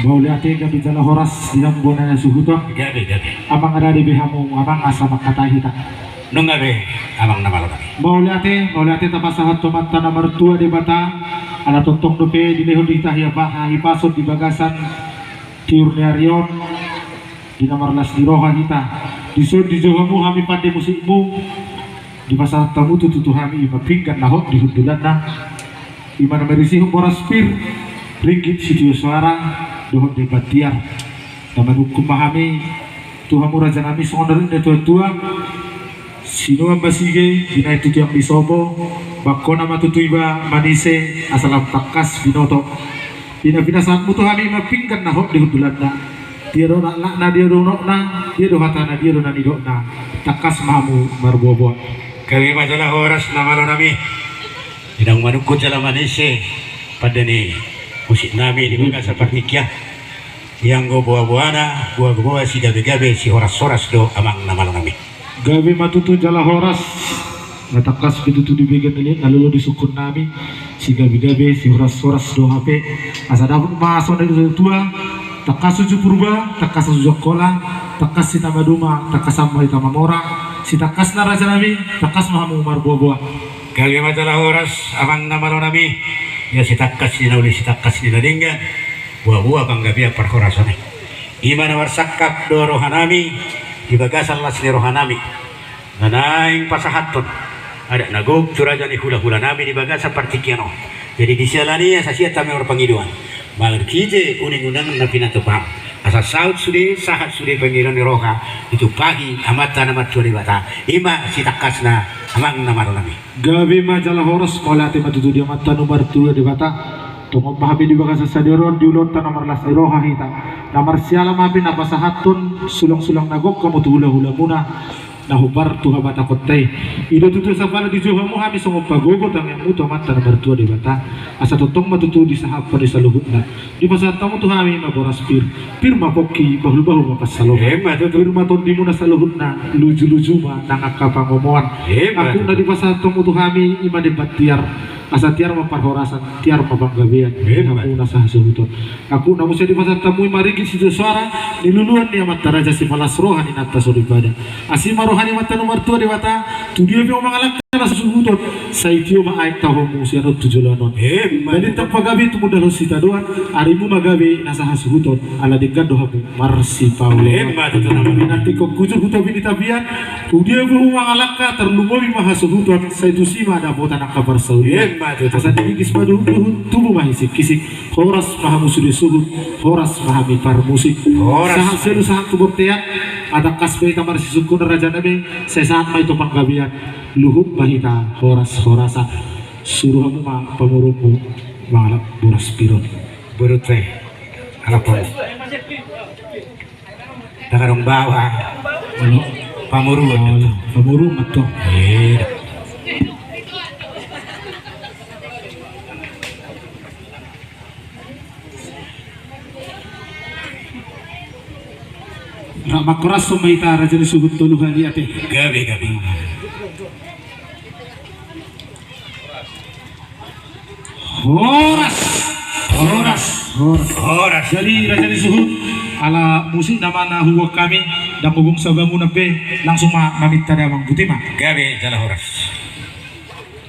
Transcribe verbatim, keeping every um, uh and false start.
Mauliate gabe jala horas di hamu bona na suhuton. Gabe, gabe. Amang rade be hamu, amang asa mangkatai hita. Nunga be, amang na malo nami. Mauliate, mauliate tapasahat tu Amanta na martua Debata, ala tongtong dope dilehon di hita hahipason di bagasan tiur ni ari on, di na marlas ni roha hita. Dison dijou hamu hami pande musikmu, dipasahat hamu tutu tu hami ima pinggan na hot di hundulanna, ima na marisihon boras pir, ringgit sitio soara, dohot demban tiar. Na manungkun ma hami tu hamu raja nami songon na nidok ni natuatua: Sinuan ma sige, binahen tu tiang ni sopo, bangkona ma tutu iba manise, asa lam tangkas binoto. Pina-pinasahatmu tu hami ima pinggan na hot di hundulanna. Dia do laklakna, dia do unokna, dia do hatana, dia do na nidokna. Tangkas ma hamu marboaboa. Gabe ma jala horas na malo nami. Di naung manungkun jala manise pande ni musik nami di bagasan partingkian. Ianggo boaboana, boaboa sigabegabe, sihoras-horas do amang na malo nami. Gabe ma tutu jala horas. Na tangkas pe tutu di bege ni leleng na lolo di sungkun nami, sigabegabe, sihoras-horas do hape. Asa dapot ma songon na nidok ni natuatua: Tangkas uju Purba, tangkas uju Angkola, tangkas hita maduma, tangkasan ma hita mamora. Sitangkasna raja nami, tangkas ma hamu marboaboa. Gabe ma jala horas amang na malo nami. Ia sitangkas ni na uli, sitangkas ni na denggan, boaboa panggabean parhorasan i. Ima na marsangkap do roha nami di bagasan las ni roha nami, na naeng pasahathon adat na gok tu raja ni hulahula nami di bagasan partingkian on. Jadi di siala ni i asa siat hami marpangidoan marhite uninguningan na pinatupa, asa saut sude, sahat sude pangidoan ni roha ditumpahi Amanta na martua Debata. Ima sitangkasna amang na malo nami. Gabe ma jala horas. Mauliate ma tutu di Amanta na martua Debata. Tongon ma hape di bagasan sadari on di ulaonta na marlas ni roha hita, na marsiala ma hape na pasahathon sulang-sulang na gok hamu tu hulahulamuna na hombar tu habatahonta i. I do tutu asa pala dijou hamu hami songon pagogo tangiangmu tu Amanta na martua Debata, asa tongtong ma tutu disahaphon i saluhutna. Dipasahat hamu tu hami ima boras pir, pir ma pongki, bahulbahul ma pansalongan. Ima tutu. Pir ma tondimuna saluhutna, lujuluju ma nang angka pangomoan. Ima tutu. Angkupna dipasahat hamu tu hami ima demban tiar, asa tiar ma parhorasan, tiar ma panggabean. Ima tutu. Di hamu na sahasuhuton. Angkupna muse dipasahat hamu ima ringgit sitio soara, niluluan ni amanta raja sipalas roha ni inanta soripada. Asi ma roha ni Amanta na martua Debata, tu dia pe hamu mangalangka na sasuhuton, sai tio ma aek tahuonmu sian on tu joloan on. Ima tutu. Balintang ma gabe tumundalhon sitadoan, arimu ma gabe na sahasuhuton, ala denggan do hamu marsipaoloan. Ima tutu. Nantian hujur hu topi ni tapian, tu dia pe hamu mangalangka tarlumobi ma hasuhuton, sai tusi ma dapotan angka parsaulian. Ima tutu. Asa digigis ma duhutduhut, tubu ma hisikkisik. Horas ma hamu sude suhut, horas ma hami parmusik. Horas. Sahat solu sahat tu bontean, asa tangkas ma hita marsisungkun raja nami, sai sahat ma i tu panggabean, luhut ma hita horashorasan. Suru hamu ma pamoruonmu mangalap boras pir on. Boru te, alap hamu. Ndang adong baoa. Olo. Pamoruon. Olo. Pamoruon ma tong. Eda. Rap mangkorashon ma hita raja ni suhut tolu hali ate. Gabe, gabe. Horas. Horas. Horas. Horas. Jadi raja ni suhut, ala musik nama na huboan hami, ndang hubung sabangunan be, langsung ma maminta damang, boti ma. Gabe jala horas.